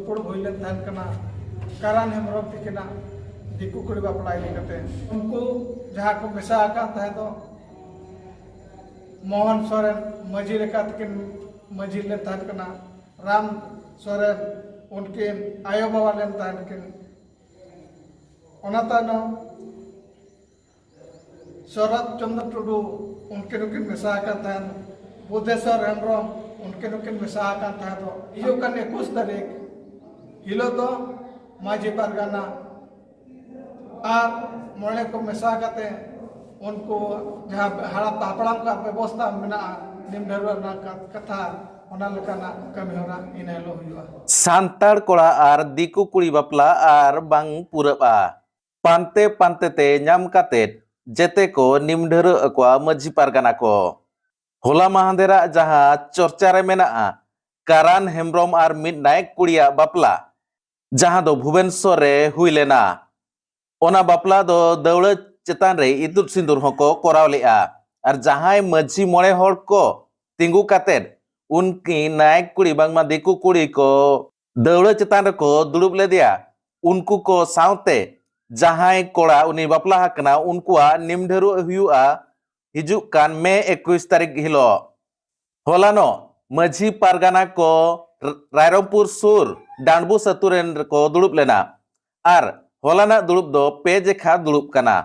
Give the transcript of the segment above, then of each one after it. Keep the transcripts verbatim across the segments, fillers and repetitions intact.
ᱫᱩᱯᱲᱩᱵ ᱦᱩᱭ ᱞᱮᱱ ᱛᱟᱦᱮᱸ ᱠᱟᱱᱟ ᱠᱟᱨᱟᱱ ᱦᱮᱢᱵᱨᱚᱢ ᱛᱤᱠᱤᱱᱟᱜ ᱫᱤᱠᱩ ᱠᱩᱲᱤ ᱵᱟᱯᱞᱟ ᱤᱫᱤ ᱠᱟᱛᱮ᱾ ᱩᱱᱠᱩ ᱡᱟᱦᱟᱸ ᱠᱚ ᱢᱮᱥᱟ ᱟᱠᱟᱱ ᱛᱟᱦᱮᱸ ᱫᱚ ᱢᱳᱦᱚᱱ ᱥᱚᱨᱮᱱ ᱢᱟᱹᱡᱷᱤ ᱞᱮᱠᱟ ᱛᱮᱠᱤᱱ ᱢᱟᱹᱡᱷᱤ ᱞᱮᱱ ᱛᱟᱦᱮᱸ ᱠᱟᱱᱟ, ᱨᱟᱢ ᱥᱚᱨᱮᱱ ᱩᱱᱠᱤᱱ ᱟᱭᱳ ᱵᱟᱵᱟ ᱞᱮᱱ ᱛᱟᱦᱮᱸ ᱠᱤᱱ᱾ ᱚᱱᱟ ᱛᱟᱭᱱᱚᱢ ᱥᱚᱨᱚᱛ ᱪᱚᱸᱫᱽᱨᱚ ᱴᱩᱰᱩ, ᱩᱱᱠᱤᱱ ᱦᱚᱸᱠᱤᱱ ᱢᱮᱥᱟ ᱟᱠᱟᱱ ᱛᱟᱦᱮᱸᱫ᱾ ᱵᱩᱫᱷᱮᱥᱚᱨ ᱦᱮᱢᱵᱨᱚᱢ, ᱩᱱᱠᱤᱱ ᱦᱚᱸᱠᱤᱱ ᱢᱮᱥᱟ ᱟᱠᱟᱱ ᱛᱟᱦᱮᱸᱫ᱾ ᱫᱚ ᱦᱤᱡᱩᱜ ᱠᱟᱱ ᱮᱠᱩᱥ ᱛᱟᱹᱨᱤᱠᱷ ᱦᱤᱞᱳᱜ ᱫᱚ ᱢᱟᱹᱡᱷᱤ ᱯᱟᱨᱜᱟᱱᱟ ᱟᱨ ᱢᱚᱬᱮ ᱠᱚ ᱢᱮᱥᱟ ᱠᱟᱛᱮ ᱩᱱᱠᱩ ᱡᱟᱦᱟᱸ ᱦᱟᱲᱟᱢ ᱦᱟᱯᱲᱟᱢ ᱠᱚᱣᱟᱜ ᱵᱮᱵᱚᱥᱛᱷᱟ ᱢᱮᱱᱟᱜᱼᱟ, ᱱᱤᱢ ᱰᱷᱟᱹᱨᱣᱟᱹᱜ ᱨᱮᱱᱟᱜ ᱠᱟ-, ᱠᱟᱛᱷᱟ, ᱚᱱᱟ ᱞᱮᱠᱟᱱᱟᱜ ᱠᱟᱹᱢᱤ ᱦᱚᱨᱟ ᱤᱱᱟᱹ ᱦᱤᱞᱳᱜ ᱦᱩᱭᱩᱜᱼᱟ᱾ ᱥᱟᱱᱛᱟᱲ ᱠᱚᱲᱟ ᱟᱨ ᱫᱤᱠᱩ ᱠᱩᱲᱤ ᱵᱟᱯᱞᱟ ᱟᱨ ᱵᱟᱝ ᱯᱩᱨᱟᱹᱜᱼᱟ᱾ ᱯᱟᱱᱛᱮ ᱯᱟᱱᱛᱮ ᱛᱮ ᱧᱟᱢ ᱠᱟᱛᱮ ᱡᱮᱛᱮ ᱠᱚ ᱱᱤᱢ ᱰᱷᱟᱹᱨᱣᱟᱹᱜ ᱟᱠᱚᱣᱟ ᱢᱟᱹᱡᱷᱤ ᱯᱟᱨᱜᱟᱱᱟ ᱠᱚ᱾ ᱦᱚᱞᱟ ᱢᱟᱦᱟᱸᱫᱮᱨᱟᱜ ᱡᱟᱦᱟᱸ ᱪᱚᱨᱪᱟ ᱨᱮ ᱢᱮᱱᱟᱜᱼᱟ, ᱠᱟᱨᱟᱱ ᱦᱮᱢᱵᱨᱚᱢ ᱟᱨ ᱢᱤᱫ ᱱᱟᱭᱮᱠ ᱠᱩᱲᱤᱭᱟᱜ ᱵᱟᱯᱞᱟ, ᱡᱟᱦᱟᱸ ᱫᱚ ᱵᱷᱩᱵᱮᱱᱥᱚᱨ ᱨᱮ ᱦᱩᱭ ᱞᱮᱱᱟ᱾ ᱚᱱᱟ ᱵᱟᱯᱞᱟ ᱫᱚ ᱫᱟᱹᱣᱲᱟᱹ ᱪᱮᱛᱟᱱ ᱨᱮ ᱤᱛᱩᱫ ᱥᱤᱸᱫᱩᱨ ᱦᱚᱸᱠᱚ ᱠᱚᱨᱟᱣ ᱞᱮᱫᱼᱟ᱾ ᱟᱨ ᱡᱟᱦᱟᱸᱭ ᱢᱟᱹᱡᱷᱤ ᱢᱚᱬᱮ ᱦᱚᱲ ᱠᱚ ᱛᱤᱸᱜᱩ ᱠᱟᱛᱮᱫ ᱩᱱᱠᱤᱱ ᱱᱟᱭᱮᱠ ᱠᱩᱲᱤ ᱵᱟᱝᱢᱟ ᱫᱤᱠᱩ ᱠᱩᱲᱤ ᱠᱚ ᱫᱟᱹᱣᱲᱟᱹ ᱪᱮᱛᱟᱱ ᱨᱮᱠᱚ ᱫᱩᱲᱩᱵ ᱞᱮᱫᱮᱭᱟ, ᱩᱱᱠᱩ ᱠᱚ ᱥᱟᱶᱛᱮ ᱡᱟᱦᱟᱸᱭ ᱠᱚᱲᱟ ᱩᱱᱤ ᱵᱟᱯᱞᱟ ᱟᱠᱟᱱᱟ, ᱩᱱᱠᱩᱣᱟᱜ ᱱᱤᱢ ᱰᱷᱟᱹᱨᱣᱟᱹᱜ ᱦᱩᱭᱩᱜᱼᱟ ᱦᱤᱡᱩᱜ ᱠᱟᱱ ᱢᱮ ᱮᱠᱩᱥ ᱛᱟᱹᱨᱤᱠᱷ ᱦᱤᱞᱳᱜ᱾ ᱦᱚᱞᱟᱱᱚᱜ ᱢᱟᱹᱡᱷᱤ ᱯᱟᱨᱜᱟᱱᱟ ᱠᱚ ᱨᱟᱭᱨᱚᱝᱯᱩᱨ ᱥᱩᱨ ᱰᱟᱸᱰᱵᱩᱥ ᱟᱹᱛᱩ ᱨᱮᱱ ᱨᱮᱠᱚ ᱫᱩᱲᱩᱵ ᱞᱮᱱᱟ᱾ ᱟᱨ ᱦᱚᱞᱟᱱᱟᱜ ᱫᱩᱲᱩᱵ ᱫᱚ ᱯᱮ ᱡᱮᱠᱷᱟ ᱫᱩᱲᱩᱵ ᱠᱟᱱᱟ᱾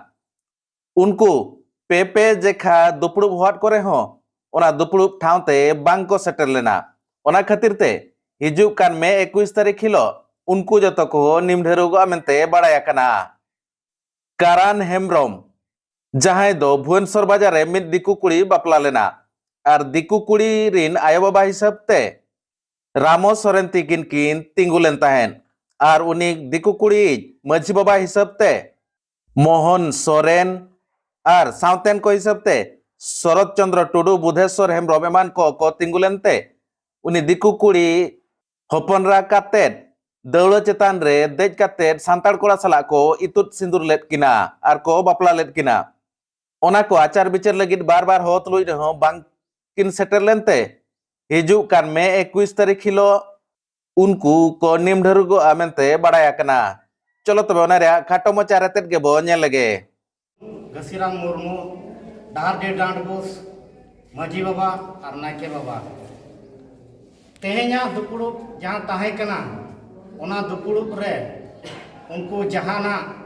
ᱩᱱᱠᱩ ᱯᱮ ᱯᱮ ᱡᱮᱠᱷᱟ ᱫᱩᱯᱲᱩᱵ ᱦᱚᱦᱚᱣᱟᱫ ᱠᱚ ᱨᱮᱦᱚᱸ ᱚᱱᱟ ᱫᱩᱯᱲᱩᱵ ᱴᱷᱟᱶ ᱛᱮ ᱵᱟᱝ ᱠᱚ ᱥᱮᱴᱮᱨ ᱞᱮᱱᱟ᱾ ᱚᱱᱟ ᱠᱷᱟᱹᱛᱤᱨ ᱛᱮ ᱦᱤᱡᱩᱜ ᱠᱟᱱ ᱢᱮ ᱮᱠᱩᱥ ᱛᱟᱹᱨᱤᱠᱷ ᱦᱤᱞᱳᱜ ᱩᱱᱠᱩ ᱡᱚᱛᱚ ᱠᱚ ᱱᱤᱢ ᱰᱷᱟᱹᱨᱣᱟᱹᱜᱚᱜᱼᱟ ᱢᱮᱱᱛᱮ ᱵᱟᱲᱟᱭ ᱟᱠᱟᱱᱟ᱾ ᱠᱟᱨᱟᱱ ᱦᱮᱢᱵᱨᱚᱢ, ᱡᱟᱦᱟᱸᱭ ᱫᱚ ᱵᱷᱩᱵᱚᱱᱮᱥᱚᱨ ᱵᱟᱡᱟᱨ ᱨᱮ ᱢᱤᱫ ᱫᱤᱠᱩ ᱠᱩᱲᱤ ᱵᱟᱯᱞᱟ ᱞᱮᱱᱟ ᱟᱨ ᱫᱤᱠᱩ ᱠᱩᱲᱤ ᱨᱤᱱ ᱟᱭᱳ ᱵᱟᱵᱟ ᱦᱤᱥᱟᱹᱵ ᱛᱮ ᱨᱟᱢᱚ ᱥᱚᱨᱮᱱ ᱛᱤᱠᱤᱱ ᱠᱤᱱ ᱛᱤᱸᱜᱩ ᱞᱮᱱ ᱛᱟᱦᱮᱸᱫ᱾ ᱟᱨ ᱩᱱᱤ ᱫᱤᱠᱩ ᱠᱩᱲᱤᱭᱤᱡ ᱢᱟᱹᱡᱷᱤ ᱵᱟᱵᱟ ᱦᱤᱥᱟᱹᱵ ᱛᱮ ᱢᱳᱦᱚᱱ ᱥᱚᱨᱮᱱ ᱟᱨ ᱥᱟᱶᱛᱮᱱ ᱠᱚ ᱦᱤᱥᱟᱹᱵ ᱛᱮ ᱥᱚᱨᱚᱛ ᱪᱚᱸᱫᱽᱨᱚ ᱴᱩᱰᱩ, ᱵᱩᱫᱷᱮᱥᱚᱨ ᱦᱮᱢᱵᱨᱚᱢ ᱮᱢᱟᱱ ᱠᱚ ᱠᱚ ᱛᱤᱸᱜᱩ ᱞᱮᱱᱛᱮ ᱩᱱᱤ ᱫᱤᱠᱩ ᱠᱩᱲᱤ ᱦᱚᱯᱚᱱᱨᱟ ᱠᱟᱛᱮᱫ ᱫᱟᱹᱣᱲᱟᱹ ᱪᱮᱛᱟᱱ ᱨᱮ ᱫᱮᱡ ᱠᱟᱛᱮᱫ ᱥᱟᱱᱛᱟᱲ ᱠᱚᱲᱟ ᱥᱟᱞᱟᱜ ᱠᱚ ᱤᱛᱩᱫ ᱥᱤᱸᱫᱩᱨ ᱞᱮᱫ ᱠᱤᱱᱟ ᱟᱨ ᱠᱚ ᱵᱟᱯᱞᱟ ᱞᱮᱫ ᱠᱤᱱᱟ᱾ ᱚᱱᱟ ᱠᱚ ᱟᱪᱟᱨ ᱵᱤᱪᱟᱹᱨ ᱞᱟᱹᱜᱤᱫ ᱵᱟᱨ ᱵᱟᱨ ᱦᱚᱦᱚ ᱛᱩᱞᱩᱡ ᱨᱮᱦᱚᱸ ᱵᱟᱝ ᱠᱤᱱ ᱥᱮᱴᱮᱨ ᱞᱮᱱᱛᱮ ᱦᱤᱡᱩᱜ ᱠᱟᱱ ᱢᱮ ᱮᱠᱩᱥ ᱛᱟᱹᱨᱤᱠᱷ ᱦᱤᱞᱳᱜ ᱩᱱᱠᱩ ᱠᱚ ᱱᱤᱢ ᱰᱷᱟᱹᱨᱩᱜᱚᱜᱼᱟ ᱢᱮᱱᱛᱮ ᱵᱟᱲᱟᱭ ᱟᱠᱟᱱᱟ᱾ ᱪᱚᱞᱚ ᱛᱚᱵᱮ ᱚᱱᱟ ᱨᱮᱭᱟᱜ ᱠᱷᱟᱴᱚ ᱢᱟᱪᱟ ᱨᱮᱛᱮᱫ ᱜᱮᱵᱚ ᱧᱮᱞ ᱞᱮᱜᱮ᱾ ᱜᱟᱹᱥᱤᱨᱟᱢ ᱢᱩᱨᱢᱩ, ᱰᱟᱦᱟᱨᱰᱤ ᱰᱟᱸᱰᱵᱳᱥ ᱢᱟᱹᱡᱷᱤ ᱵᱟᱵᱟ ᱟᱨ ᱱᱟᱭᱠᱮ ᱵᱟᱵᱟ, ᱛᱮᱦᱮᱧᱟᱜ ᱫᱩᱯᱲᱩᱵ ᱡᱟᱦᱟᱸ ᱛᱟᱦᱮᱸ ᱠᱟᱱᱟ, ᱚᱱᱟ ᱫᱩᱯᱲᱩᱵ ᱨᱮ ᱩᱱᱠᱩ ᱡᱟᱦᱟᱱᱟᱜ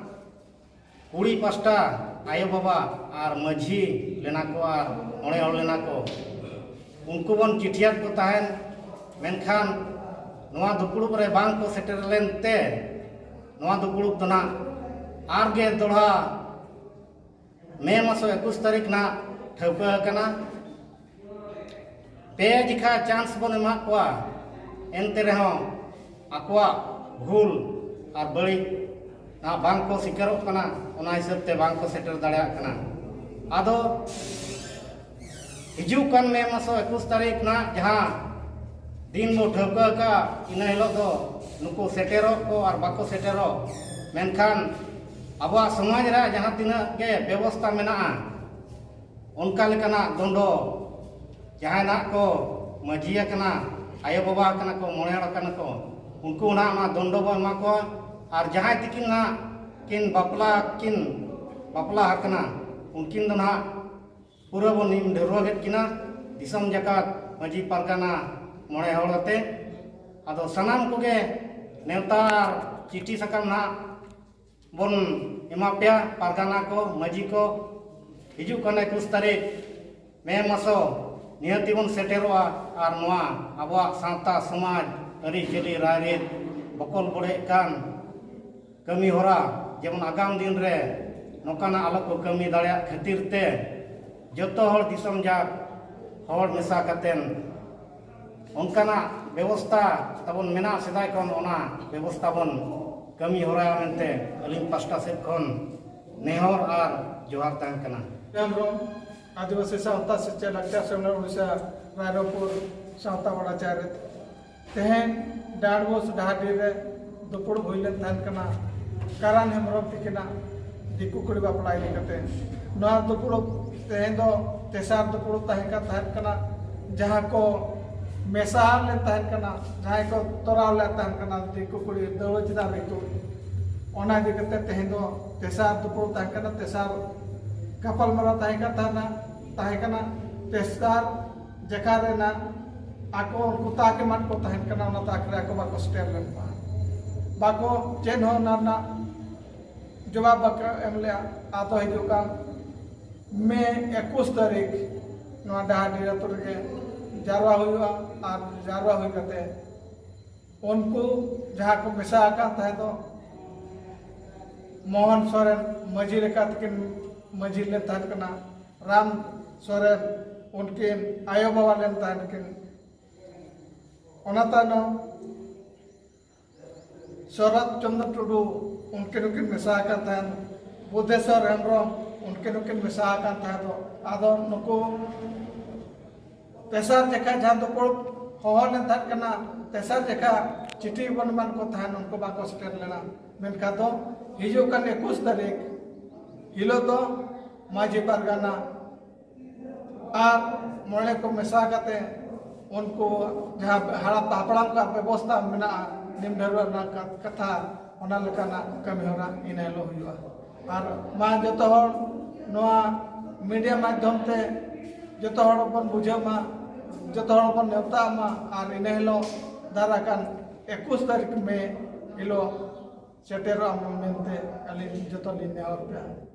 ᱠᱩᱲᱤ ᱯᱟᱥᱴᱟ ᱟᱭᱳ ᱵᱟᱵᱟ ᱟᱨ ᱢᱟᱹᱡᱷᱤ ᱞᱮᱱᱟ ᱠᱚ ᱟᱨ ᱢᱚᱬᱮ ᱦᱚᱲ ᱞᱮᱱᱟ ᱠᱚ, ᱩᱱᱠᱩ ᱵᱚᱱ ᱪᱤᱴᱷᱤᱭᱟᱫ ᱠᱚ ᱛᱟᱦᱮᱸᱱ, ᱢᱮᱱᱠᱷᱟᱱ ᱱᱚᱣᱟ ᱫᱩᱯᱲᱩᱵ ᱨᱮ ᱵᱟᱝ ᱠᱚ ᱥᱮᱴᱮᱨ ᱞᱮᱱ ᱛᱮ ᱱᱚᱣᱟ ᱫᱩᱯᱲᱩᱵ ᱫᱚ ᱱᱟᱜ ᱟᱨ ᱜᱮ ᱫᱚᱲᱦᱟ ᱢᱮ ᱢᱟᱥ ᱮᱠᱩᱥ ᱛᱟᱹᱨᱤᱠᱷ ᱱᱟᱜ ᱴᱷᱟᱹᱣᱠᱟᱹ ᱟᱠᱟᱱᱟ᱾ ᱯᱮ ᱡᱮᱠᱷᱟ ᱪᱟᱱᱥ ᱵᱚᱱ ᱮᱢᱟᱫ ᱠᱚᱣᱟ, ᱮᱱᱛᱮ ᱨᱮᱦᱚᱸ ᱟᱠᱚᱣᱟᱜ ᱵᱷᱩᱞ ᱟᱨ ᱵᱟᱹᱲᱤᱡ ᱱᱟᱜ ᱵᱟᱝ ᱠᱚ ᱥᱤᱠᱟᱨᱚᱜ ᱠᱟᱱᱟ, ᱚᱱᱟ ᱦᱤᱥᱟᱹᱵ ᱛᱮ ᱵᱟᱝ ᱠᱚ ᱥᱮᱴᱮᱨ ᱫᱟᱲᱮᱭᱟᱜ ᱠᱟᱱᱟ᱾ ᱟᱫᱚ ᱦᱤᱡᱩᱜ ᱠᱟᱱ ᱢᱮ ᱢᱟᱥ ᱮᱠᱩᱥ ᱛᱟᱹᱨᱤᱠᱷ ᱱᱟᱜ ᱡᱟᱦᱟᱸ ᱫᱤᱱ ᱵᱚ ᱴᱷᱟᱹᱣᱠᱟᱹ ᱟᱠᱟᱫ, ᱤᱱᱟᱹ ᱦᱤᱞᱳᱜ ᱫᱚ ᱱᱩᱠᱩ ᱥᱮᱴᱮᱨᱚᱜ ᱠᱚ ᱟᱨ ᱵᱟᱠᱚ ᱥᱮᱴᱮᱨᱚᱜ, ᱢᱮᱱᱠᱷᱟᱱ ᱟᱵᱚᱣᱟᱜ ᱥᱚᱢᱟᱡᱽ ᱨᱮᱭᱟᱜ ᱡᱟᱦᱟᱸ ᱛᱤᱱᱟᱹᱜ ᱜᱮ ᱵᱮᱵᱚᱥᱛᱟ ᱢᱮᱱᱟᱜᱼᱟ, ᱚᱱᱠᱟ ᱞᱮᱠᱟᱱᱟᱜ ᱫᱚᱱᱰᱚ, ᱡᱟᱦᱟᱸᱭ ᱱᱟᱜ ᱠᱚ ᱢᱟᱹᱡᱷᱤ ᱟᱠᱟᱱᱟ, ᱟᱭᱳ ᱵᱟᱵᱟ ᱟᱠᱟᱱᱟ ᱠᱚ, ᱢᱚᱬᱮ ᱦᱚᱲ ᱟᱠᱟᱱᱟ ᱠᱚ, ᱩᱱᱠᱩ ᱱᱟᱜ ᱚᱱᱟ ᱫᱚᱱᱰᱚ ᱵᱚ ᱮᱢᱟ ᱠᱚᱣᱟ᱾ ᱟᱨ ᱡᱟᱦᱟᱸᱭ ᱛᱤᱠᱤᱱ ᱱᱟᱜ ᱠᱤᱱ ᱵᱟᱯᱞᱟ ᱠᱤᱱ ᱵᱟᱯᱞᱟ ᱟᱠᱟᱱᱟ, ᱩᱱᱠᱤᱱ ᱫᱚ ᱱᱟᱜ ᱯᱩᱨᱟᱹ ᱵᱚᱱ ᱱᱤᱢ ᱰᱷᱟᱹᱨᱣᱟᱹ ᱠᱮᱫ ᱠᱤᱱᱟ, ᱫᱤᱥᱚᱢ ᱡᱟᱠᱟᱛ ᱢᱟᱹᱡᱷᱤ ᱯᱟᱨᱜᱟᱱᱟ ᱢᱚᱬᱮ ᱦᱚᱲ ᱟᱛᱮ᱾ ᱟᱫᱚ ᱥᱟᱱᱟᱢ ᱠᱚᱜᱮ ᱱᱮᱣᱛᱟ ᱟᱨ ᱪᱤᱴᱷᱤ ᱥᱟᱠᱟᱢ ᱱᱟᱜ ᱵᱚᱱ ᱮᱢᱟ ᱯᱮᱭᱟ, ᱯᱟᱨᱜᱟᱱᱟ ᱠᱚ, ᱢᱟᱹᱡᱷᱤ ᱠᱚ᱾ ᱦᱤᱡᱩᱜ ᱠᱟᱱ ᱮᱠᱩᱥ ᱛᱟᱹᱨᱤᱠᱷ ᱢᱮ ᱢᱟᱥᱚ ᱱᱤᱦᱟᱹᱛᱤ ᱵᱚᱱ ᱥᱮᱴᱮᱨᱚᱜᱼᱟ᱾ ᱟᱨ ᱱᱚᱣᱟ ᱟᱵᱚᱣᱟᱜ ᱥᱟᱶᱛᱟ ᱥᱚᱢᱟᱡᱽ, ᱟᱹᱨᱤᱪᱟᱹᱞᱤ, ᱨᱟᱭᱨᱤᱛ ᱵᱚᱠᱚᱞ ᱵᱚᱰᱮᱜ ᱠᱟᱱ ᱠᱟᱹᱢᱤ ᱦᱚᱨᱟ ᱡᱮᱢᱚᱱ ᱟᱜᱟᱢ ᱫᱤᱱ ᱨᱮ ᱱᱚᱝᱠᱟᱱᱟᱜ ᱟᱞᱚ ᱠᱚ ᱠᱟᱹᱢᱤ ᱫᱟᱲᱮᱭᱟᱜ ᱠᱷᱟᱹᱛᱤᱨ ᱛᱮ ᱡᱚᱛᱚ ᱦᱚᱲ ᱫᱤᱥᱚᱢ ᱡᱟᱠ ᱦᱚᱲ ᱢᱮᱥᱟ ᱠᱟᱛᱮᱱ ᱚᱱᱠᱟᱱᱟᱜ ᱵᱮᱵᱚᱥᱛᱟ ᱛᱟᱵᱚᱱ ᱢᱮᱱᱟᱜ ᱥᱮᱫᱟᱭ ᱠᱷᱚᱱ, ᱚᱱᱟ ᱵᱮᱵᱚᱥᱛᱟ ᱵᱚᱱ ᱠᱟᱹᱢᱤ ᱦᱚᱨᱟᱭᱟ ᱢᱮᱱᱛᱮ ᱟᱹᱞᱤᱧ ᱯᱟᱥᱴᱟ ᱥᱮᱫ ᱠᱷᱚᱱ ᱱᱮᱦᱚᱨ ᱟᱨ ᱡᱚᱦᱟᱨ ᱛᱟᱦᱮᱱ ᱠᱟᱱᱟ᱾ ᱦᱮᱢᱵᱨᱚᱢ, ᱟᱹᱫᱤᱵᱟᱹᱥᱤ ᱥᱟᱶᱛᱟ ᱥᱮᱪᱮᱫ ᱞᱟᱠᱪᱟᱨ ᱥᱮᱢᱞᱮᱫ ᱳᱰᱤᱥᱟ ᱨᱟᱭᱨᱚᱝᱯᱩᱨ ᱥᱟᱶᱛᱟ ᱵᱟᱲᱟᱪᱟᱭ ᱨᱮ ᱛᱮᱦᱮᱧ ᱰᱟᱸᱰᱵᱳᱥ ᱰᱟᱦᱟᱨᱰᱤ ᱨᱮ ᱫᱩᱯᱲᱩᱵ ᱦᱩᱭ ᱞᱮᱱ ᱛᱟᱦᱮᱸ ᱠᱟᱱᱟ ᱠᱟᱨᱟᱱ ᱦᱮᱢᱵᱨᱚᱢ ᱛᱤᱠᱤᱱᱟᱜ ᱫᱤᱠᱩ ᱠᱩᱲᱤ ᱵᱟᱯᱞᱟ ᱤᱫᱤ ᱠᱟᱛᱮ᱾ ᱱᱚᱣᱟ ᱫᱩᱯᱲᱩᱵ ᱛᱮᱦᱮᱧ ᱫᱚ ᱛᱮᱥᱟᱨ ᱫᱩᱯᱲᱩᱵ ᱛᱟᱦᱮᱸ ᱠᱟᱱ ᱛᱟᱦᱮᱸ ᱠᱟᱱᱟ, ᱡᱟᱦᱟᱸ ᱠᱚ ᱢᱮᱥᱟ ᱞᱮᱱ ᱛᱟᱦᱮᱱ ᱠᱟᱱᱟ, ᱡᱟᱦᱟᱸᱭ ᱠᱚ ᱛᱚᱨᱟᱣ ᱞᱮᱫ ᱛᱟᱦᱮᱱ ᱠᱟᱱᱟ ᱫᱤᱠᱩ ᱠᱩᱲᱤ ᱫᱟᱹᱣᱲᱟᱹ ᱪᱮᱛᱟᱱ ᱨᱮ ᱤᱛᱩᱫ᱾ ᱚᱱᱟ ᱤᱫᱤ ᱠᱟᱛᱮ ᱛᱮᱦᱮᱧ ᱫᱚ ᱛᱮᱥᱟᱨ ᱫᱩᱯᱲᱩᱵ ᱛᱟᱦᱮᱸ ᱠᱟᱱᱟ, ᱛᱮᱥᱟᱨ ᱜᱟᱯᱟᱞᱢᱟᱨᱟᱣ ᱛᱟᱦᱮᱸ ᱠᱟᱱ ᱛᱟᱦᱮᱱᱟ, ᱛᱟᱦᱮᱸ ᱠᱟᱱᱟ ᱛᱮᱥᱟᱨ ᱡᱟᱠᱟ ᱨᱮᱱᱟᱜ ᱟᱠᱚ ᱩᱱᱠᱩ ᱛᱟᱠ ᱮᱢᱟᱱ ᱠᱚ ᱛᱟᱦᱮᱸ ᱠᱟᱱᱟ, ᱚᱱᱟ ᱛᱟᱠ ᱨᱮ ᱟᱠᱚ ᱵᱟᱠᱚ ᱥᱮᱴᱮᱨ ᱞᱮᱱ ᱛᱟᱦᱮᱸᱫ, ᱵᱟᱠᱚ ᱪᱮᱫ ᱦᱚᱸ ᱚᱱᱟ ᱨᱮᱱᱟᱜ ᱡᱚᱵᱟᱵ ᱵᱟᱠᱚ ᱮᱢ ᱞᱮᱫᱼᱟ᱾ ᱟᱫᱚ ᱦᱤᱡᱩᱜ ᱠᱟᱱ ᱢᱮ ᱮᱠᱩᱥ ᱛᱟᱹᱨᱤᱠᱷ ᱱᱚᱣᱟ ᱰᱟᱦᱟᱨᱰᱤ ᱟᱹᱛᱩ ᱨᱮᱜᱮ ᱡᱟᱨᱣᱟ ᱦᱩᱭᱩᱜᱼᱟ᱾ ᱟᱨ ᱡᱟᱨᱣᱟ ᱦᱩᱭ ᱠᱟᱛᱮ ᱩᱱᱠᱩ ᱡᱟᱦᱟᱸ ᱠᱚ ᱢᱮᱥᱟ ᱟᱠᱟᱱ ᱛᱟᱦᱮᱸ ᱫᱚ, ᱢᱳᱦᱚᱱ ᱥᱚᱨᱮᱱ ᱢᱟᱹᱡᱷᱤ ᱞᱮᱠᱟ ᱛᱮᱠᱤᱱ ᱢᱟᱹᱡᱷᱤ ᱞᱮᱱ ᱛᱟᱦᱮᱸ ᱠᱟᱱᱟ, ᱨᱟᱢ ᱥᱚᱨᱮᱱ ᱩᱱᱠᱤᱱ ᱟᱭᱳ ᱵᱟᱵᱟ ᱞᱮᱱ ᱛᱟᱦᱮᱸ ᱠᱤᱱ᱾ ᱚᱱᱟ ᱛᱟᱭᱱᱚᱢ ᱥᱚᱨᱚᱛ ᱪᱚᱸᱫᱽᱨᱚ ᱴᱩᱰᱩ ᱩᱱᱠᱤᱱ ᱦᱚᱸᱠᱤᱱ ᱢᱮᱥᱟ ᱟᱠᱟᱱ ᱛᱟᱦᱮᱸᱫ, ᱵᱩᱫᱷᱮᱥᱚᱨ ᱦᱮᱢᱵᱨᱚᱢ ᱩᱱᱠᱤᱱ ᱦᱚᱸᱠᱤᱱ ᱢᱮᱥᱟ ᱟᱠᱟᱱ ᱛᱟᱦᱮᱸ ᱫᱚ᱾ ᱟᱫᱚ ᱱᱩᱠᱩ ᱛᱮᱥᱟᱨ ᱡᱟᱠᱟ ᱡᱟᱦᱟᱸ ᱫᱩᱯᱲᱩᱵ ᱦᱚᱦᱚ ᱞᱮᱱ ᱛᱟᱦᱮᱸ ᱠᱟᱱᱟ, ᱛᱮᱥᱟᱨ ᱡᱟᱠᱟ ᱪᱤᱴᱷᱤ ᱵᱚᱱ ᱮᱢᱟᱱ ᱠᱚ ᱛᱟᱦᱮᱸᱫ, ᱩᱱᱠᱩ ᱵᱟᱠᱚ ᱥᱮᱴᱮᱨ ᱞᱮᱱᱟ᱾ ᱢᱮᱱᱠᱷᱟᱱ ᱫᱚ ᱦᱤᱡᱩᱜ ᱠᱟᱱ ᱮᱠᱩᱥ ᱛᱟᱹᱨᱤᱠᱷ ᱦᱤᱞᱳᱜ ᱫᱚ ᱢᱟᱹᱡᱷᱤ ᱯᱟᱨᱜᱟᱱᱟ ᱟᱨ ᱢᱚᱬᱮ ᱠᱚ ᱢᱮᱥᱟ ᱠᱟᱛᱮ ᱩᱱᱠᱩ ᱡᱟᱦᱟᱸ ᱦᱟᱲᱟᱢ ᱦᱟᱯᱲᱟᱢ ᱠᱚᱣᱟᱜ ᱵᱮᱵᱚᱥᱛᱷᱟ ᱢᱮᱱᱟᱜᱼᱟ ᱱᱤᱢ ᱰᱷᱟᱹᱨᱣᱟᱹᱜ ᱨᱮᱱᱟᱜ ᱠᱟ-, ᱠᱟᱛᱷᱟ, ᱚᱱᱟ ᱞᱮᱠᱟᱱᱟᱜ ᱠᱟᱹᱢᱤ ᱦᱚᱨᱟ ᱤᱱᱟᱹ ᱦᱤᱞᱳᱜ ᱦᱩᱭᱩᱜᱼᱟ᱾ ᱟᱨ ᱢᱟ ᱡᱚᱛᱚ ᱦᱚᱲ ᱱᱚᱣᱟ ᱢᱤᱰᱤᱭᱟ ᱢᱟᱫᱽᱫᱷᱚᱢ ᱛᱮ ᱡᱚᱛᱚ ᱦᱚᱲ ᱵᱚᱱ ᱵᱩᱡᱷᱟᱹᱣ ᱢᱟ, ᱡᱚᱛᱚ ᱦᱚᱲ ᱵᱚᱱ ᱱᱮᱣᱛᱟᱜ ᱢᱟ᱾ ᱟᱨ ᱤᱱᱟᱹ ᱦᱤᱞᱳᱜ ᱫᱟᱨᱟᱭ ᱠᱟᱱ ᱮᱠᱩᱥ ᱛᱟᱹᱨᱤᱠᱷ ᱢᱮ ᱦᱤᱞᱳᱜ ᱥᱮᱴᱮᱨᱚᱜ ᱢᱟ ᱢᱮᱱᱛᱮ ᱟᱹᱞᱤᱧ ᱡᱚᱛᱚ ᱞᱤᱧ ᱱᱮᱦᱚᱨ ᱯᱮᱭᱟ᱾